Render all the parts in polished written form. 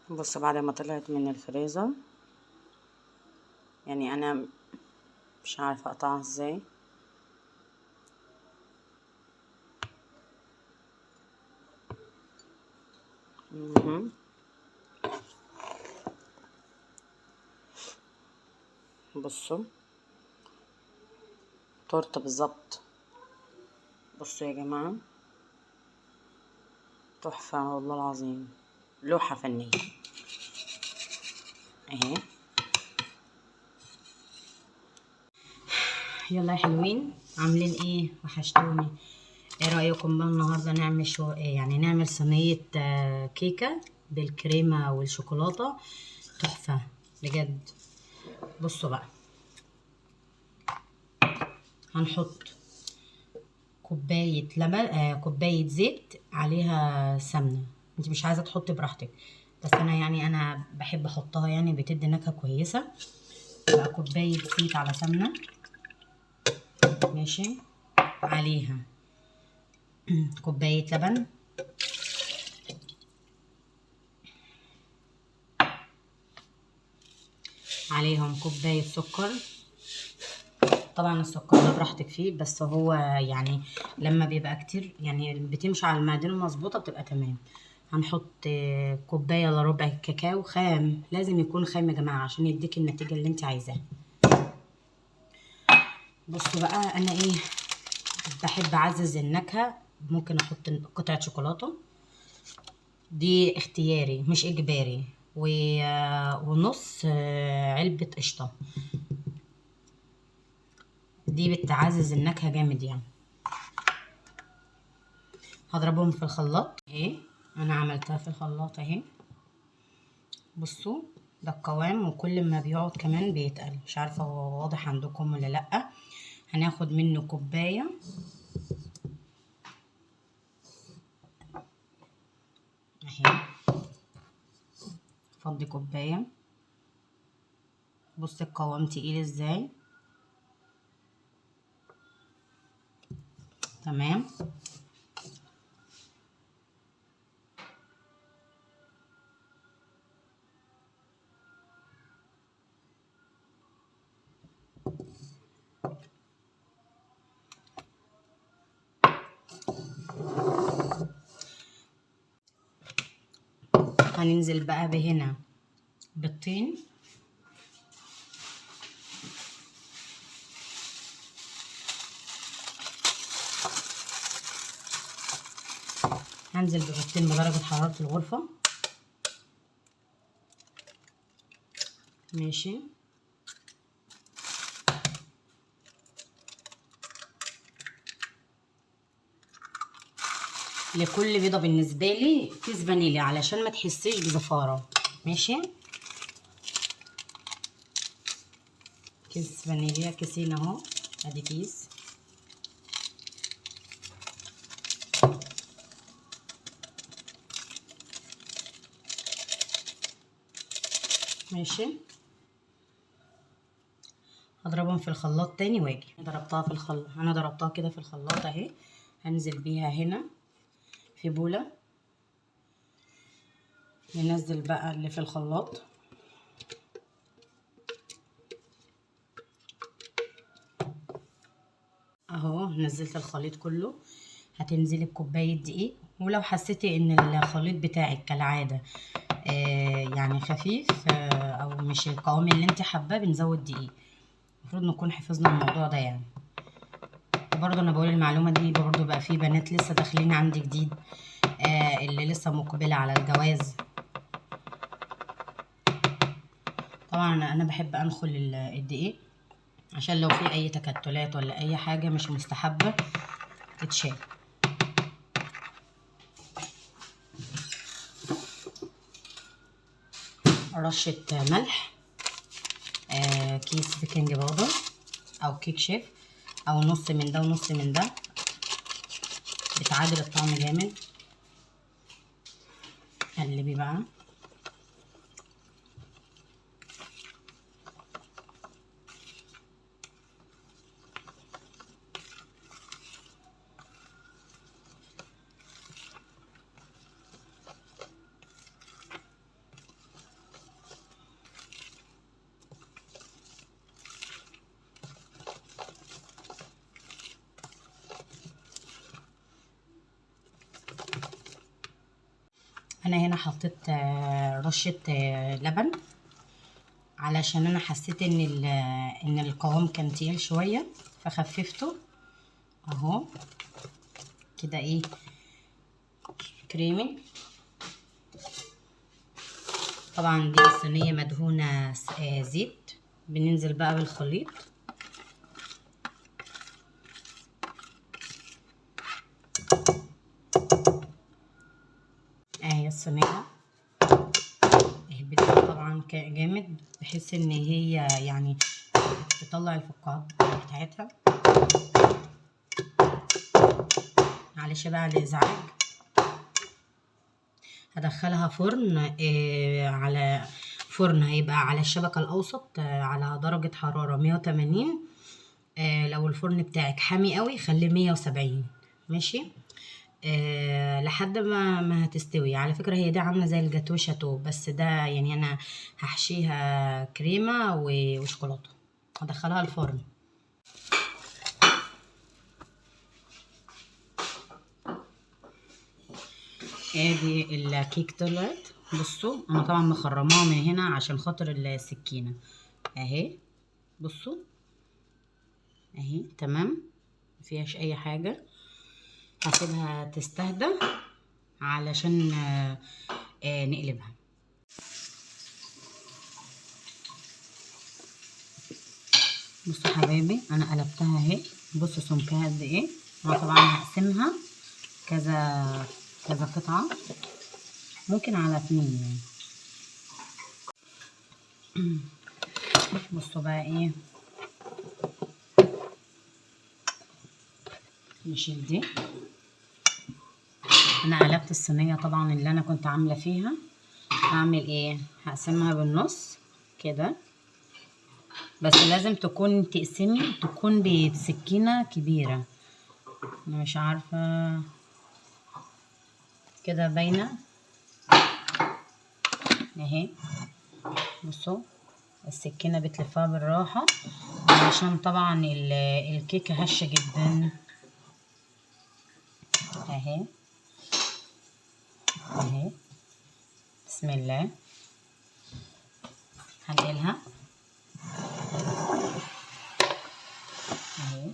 بص بعد ما طلعت من الفريزر، يعني انا مش عارفه اقطعها ازاي. بصوا تورته بالظبط. بصوا يا جماعة تحفة والله العظيم، لوحة فنية اهي. يلا يا حلوين، عاملين ايه؟ وحشتوني. ايه رايكم بقى النهارده نعمل شو يعني نعمل صينية كيكة بالكريمه والشوكولاته تحفة بجد. بصوا بقى، هنحط كوباية لبن، كوباية زيت عليها سمنه. انت مش عايزه تحطي براحتك، بس انا يعني انا بحب احطها، يعني بتدي نكهة كويسة. بقى كوباية زيت على سمنه، ماشي، عليها كوباية لبن، عليهم كوباية سكر. طبعا السكر ده براحتك فيه، بس هو يعني لما بيبقى كتير يعني بتمشي على المقادير المظبوطه بتبقى تمام. هنحط كوباية الا ربع كاكاو خام، لازم يكون خام يا جماعة عشان يديك النتيجة اللي انت عايزاها. بصوا بقى، انا ايه بحب اعزز النكهة، ممكن احط قطعه شوكولاتة، دي اختياري مش اجباري، ونص علبة قشطه، دي بتعزز النكهة جامد يعني. هضربهم في الخلاط اهي، انا عملتها في الخلاط اهي. بصوا ده القوام، وكل ما بيقعد كمان بيتقل، مش عارفه هو واضح عندكم ولا لا. هناخد منه كوباية اهي، فضي كوباية. بص القوام تقيل ازاي، تمام. هننزل بقى بهنا بالطين، هنزل ببيضتين بدرجة حرارة الغرفة، ماشي. لكل بيضة بالنسبة لي كيس فانيليا علشان ما تحسيش بزفارة، ماشي. كيس فانيليا، كيسين اهو، ادي كيس. ماشي، هضربهم في الخلاط تاني واجي. ضربتها في الخلاط، انا ضربتها كده في الخلاط اهي. هنزل بيها هنا في بولة، ننزل بقى اللي في الخلاط. اهو نزلت الخليط كله. هتنزلي بكوباية دقيق، ولو حسيتي ان الخليط بتاعك كالعادة يعني خفيف او مش القوام اللي انت حباه، بنزود دقيق. المفروض نكون حفظنا الموضوع ده يعني. برضه انا بقول المعلومة دي برضه بقى في بنات لسه داخلين عندي جديد، اللي لسه مقبله على الجواز. طبعا انا بحب انخل الدقيق عشان لو في اي تكتلات ولا اي حاجة مش مستحبة تتشال. رشه ملح، كيس baking powder او كيك شيف، او نص من ده ونص من ده، بتعادل الطعم جامد. قلبي بقى. انا هنا حطيت رشه لبن علشان انا حسيت ان القوام كان تقيل شوية فخففته اهو كده، ايه كريمي. طبعا دي الصينية مدهونه زيت. بننزل بقى بالخليط. اهي الصينية اهبطها طبعا جامد بحيث ان هي يعني تطلع الفقاعات بتاعتها. معلش بقى الازعاج. هدخلها فرن، على فرن هيبقى على الشبكة الاوسط، على درجه حرارة 180. لو الفرن بتاعك حامي قوي خليه 170، ماشي، لحد ما هتستوي. على فكرة هي دي عامله زي الجاتو شاتو، بس ده يعني انا هحشيها كريمة وشوكولاته. هدخلها الفرن. ادي الكيك طلعت. بصوا انا طبعا مخرماها من هنا عشان خاطر السكينة اهي. بصوا اهي تمام، مفيهاش اي حاجة. هسيبها تستهدى علشان نقلبها. بصوا حبايبي انا قلبتها اهي. بصوا سمكها قد ايه. انا طبعا هقسمها كذا كذا قطعه، ممكن على 2 يعني. بصوا بقى ايه، نشيل دي. انا قلبت الصينية طبعا اللي انا كنت عامله فيها. هعمل ايه، هقسمها بالنص كده، بس لازم تكون تقسمي تكون بسكينة كبيرة. انا مش عارفه كده باينة اهي. بصوا السكينة بتلفها بالراحة علشان طبعا الكيكه هشه جدا اهي اهي. بسم الله هنقلها اهي.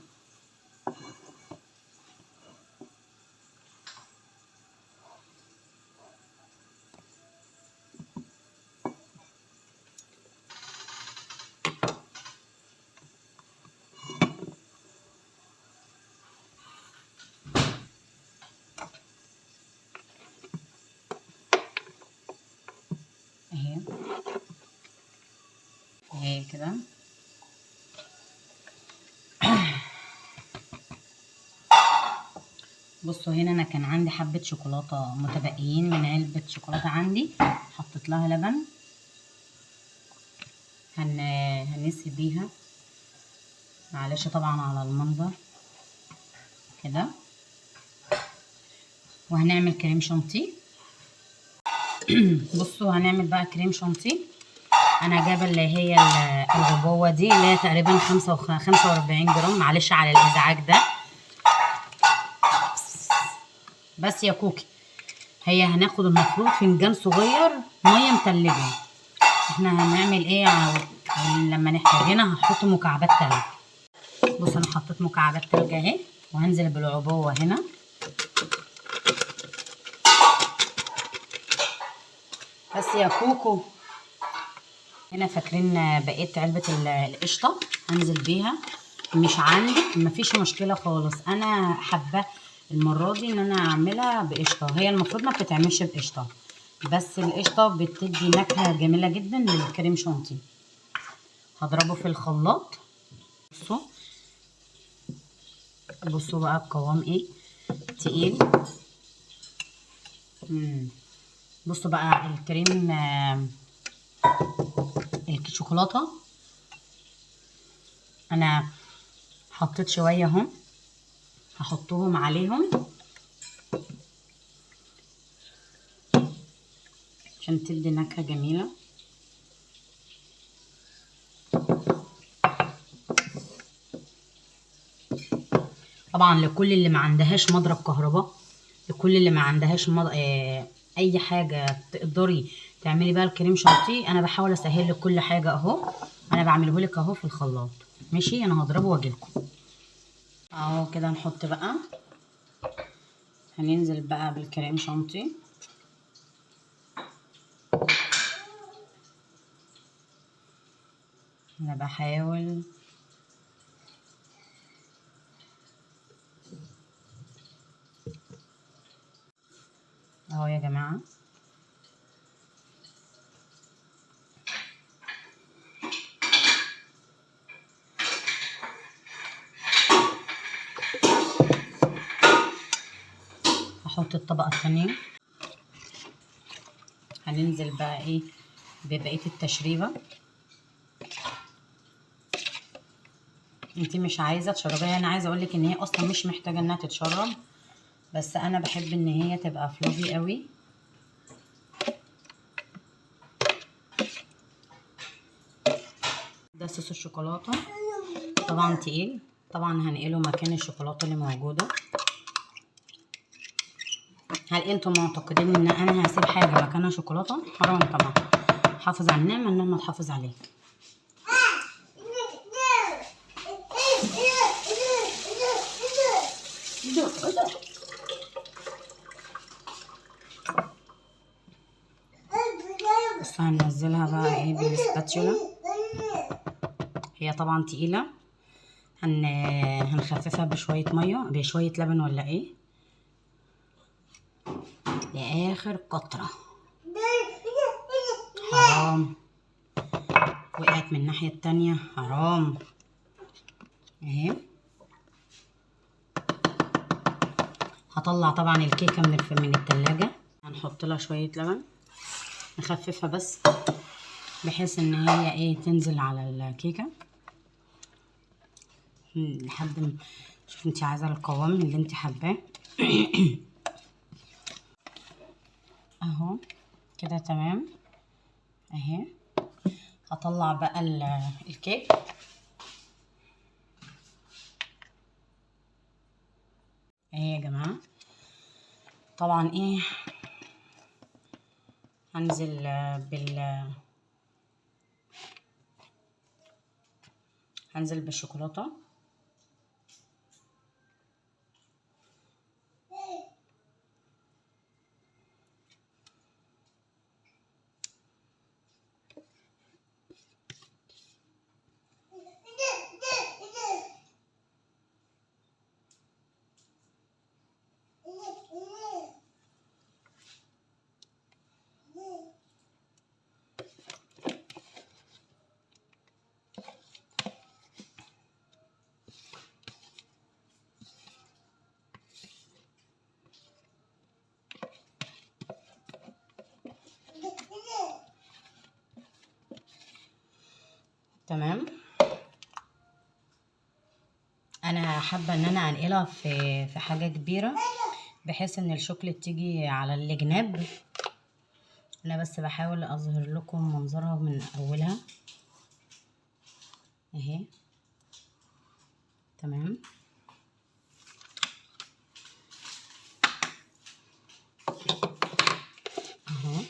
اهي اهي كده. بصوا هنا انا كان عندي حبة شوكولاتة متبقيين من علبة شوكولاتة عندي، حطيت لها لبن. هنسقي بيها، معلش طبعا على المنظر كده. وهنعمل كريم شانتيه. بصوا هنعمل بقى كريم شانتيه. انا جايبه اللي هي العبوه دي اللي هي تقريبا 45 جرام. معلش على الازعاج ده بس يا كوكي. هي هناخد المفروض فنجان صغير مية متلجه. احنا هنعمل ايه لما نحتاج هنا هحط مكعبات تلج. بص انا حطيت مكعبات تلج اهي، وهنزل بالعبوه هنا. بس يا كوكو هنا فاكرين بقيت علبة القشطه هنزل بيها. مش عندك مفيش مشكلة خالص، انا حابة المرة دي ان انا اعملها بقشطه. هي المفروض ما بتتعملش بقشطه، بس القشطه بتدي نكهة جميلة جدا للكريم شانتيه. هضربه في الخلاط. بصوا بصوا بقى القوام ايه، تقيل. بصوا بقى الكريم الشوكولاتة انا حطيت شوية اهم، هحطهم عليهم عشان تدي نكهة جميلة. طبعا لكل اللي ما عندهاش مضرب كهرباء، لكل اللي ما عندهاش اي حاجة تقدري تعملي بقى الكريم شانتيه. انا بحاول اسهل لك كل حاجة اهو، انا بعمله لك اهو في الخلاط. ماشي، انا هضربه واجيلكم اهو كده. هنحط بقى، هننزل بقى بالكريم شانتيه. انا بحاول اهو يا جماعة. هحط الطبقة الثانية. هننزل بقى ايه ببقية التشريبه. انتي مش عايزه تشربيها، انا عايزه اقولك ان هي اصلا مش محتاجه انها تتشرب، بس انا بحب ان هي تبقى فلوفي قوي. ده صوص الشوكولاتة طبعا تقيل، طبعا هنقله مكان الشوكولاتة اللي موجودة. هل انتم معتقدين ان انا هسيب حاجة مكانها شوكولاتة؟ حرام طبعا. حافظ على النعمة، النعمة تحافظ عليك. بس هننزلها بقى ايه بالسباتشولا. هي طبعا تقيلة، هنخففها بشوية مية، بشوية لبن ولا ايه، لاخر قطرة. حرام وقعت من الناحية التانية، حرام. اهي هطلع طبعا الكيكه من التلاجة. هنحط لها شوية لبن نخففها بس بحيث ان هي ايه تنزل على الكيكه لحد ما شوف انت عايزه القوام اللي انت حباه. اهو كده تمام. اهي هطلع بقى الكيك. اهي يا جماعة. طبعا ايه هنزل هنزل بالشوكولاته. تمام. انا حابة ان انا انقلها في حاجة كبيرة بحيث ان الشوكليت تيجي على الجناب. انا بس بحاول اظهر لكم منظرها من اولها اهي. تمام. اهو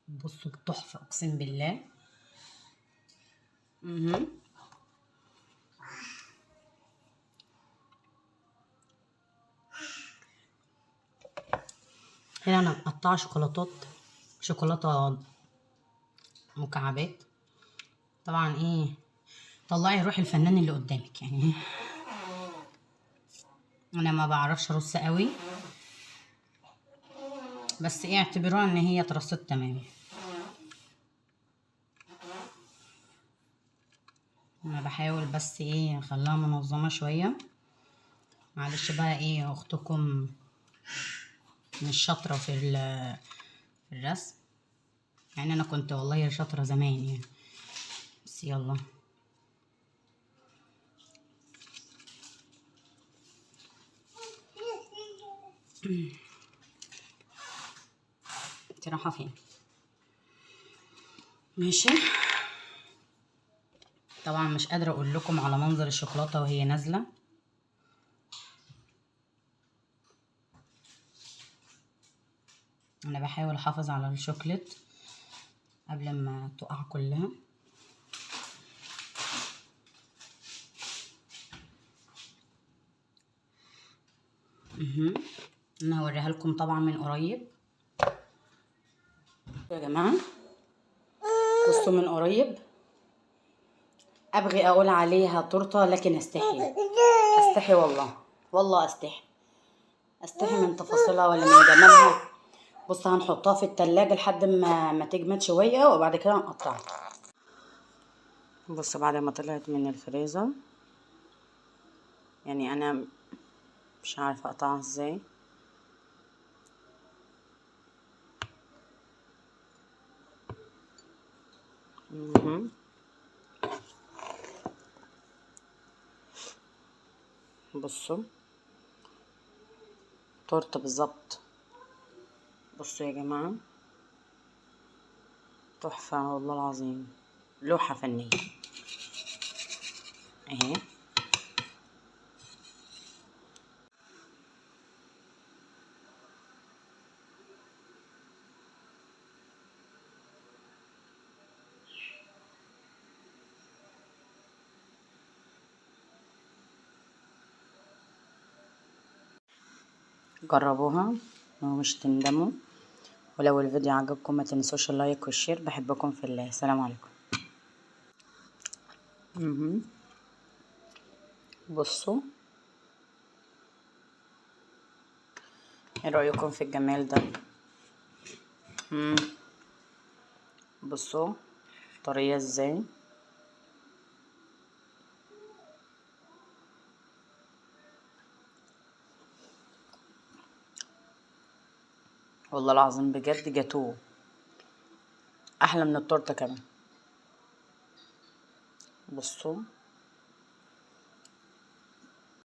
بصوا تحفة اقسم بالله. هنا انا مقطعه شوكولاتات، شوكولاتة مكعبات. طبعا ايه طلعي روح الفنان اللي قدامك يعني. انا ما بعرفش ارص قوي، بس ايه اعتبروها ان هي اترصت تمام. انا بحاول بس ايه اخليها منظمة شوية. معلش بقى ايه اختكم مش شاطرة في الرسم يعني. انا كنت والله شاطرة زمان يعني، بس يلا. انت رايحة فين؟ ماشي. طبعا مش قادرة اقول لكم على منظر الشوكولاتة وهي نازله. انا بحاول احافظ على الشوكليت قبل ما تقع كلها. انا هوريها لكم طبعا من قريب يا جماعة. بصوا من قريب، ابغي اقول عليها تورته لكن استحي، استحي والله، والله استحي، استحي من تفاصيلها ولا من جمالها. بص هنحطها في التلاجة لحد ما تجمد شوية وبعد كده نقطعها. بص بعد ما طلعت من الفريزر، يعني انا مش عارفة اقطعها ازاي. بصوا تورته بالظبط. بصوا يا جماعة تحفة والله العظيم، لوحة فنية اهي. جربوها ومش تندموا. ولو الفيديو عجبكم ما تنسوش ال like وال share. بحبكم في الله. السلام عليكم. بصوا ايه رأيكم في الجمال ده؟ بصوا طرية ازاي. والله العظيم بجد جاتوه احلى من التورتة كمان. بصوا.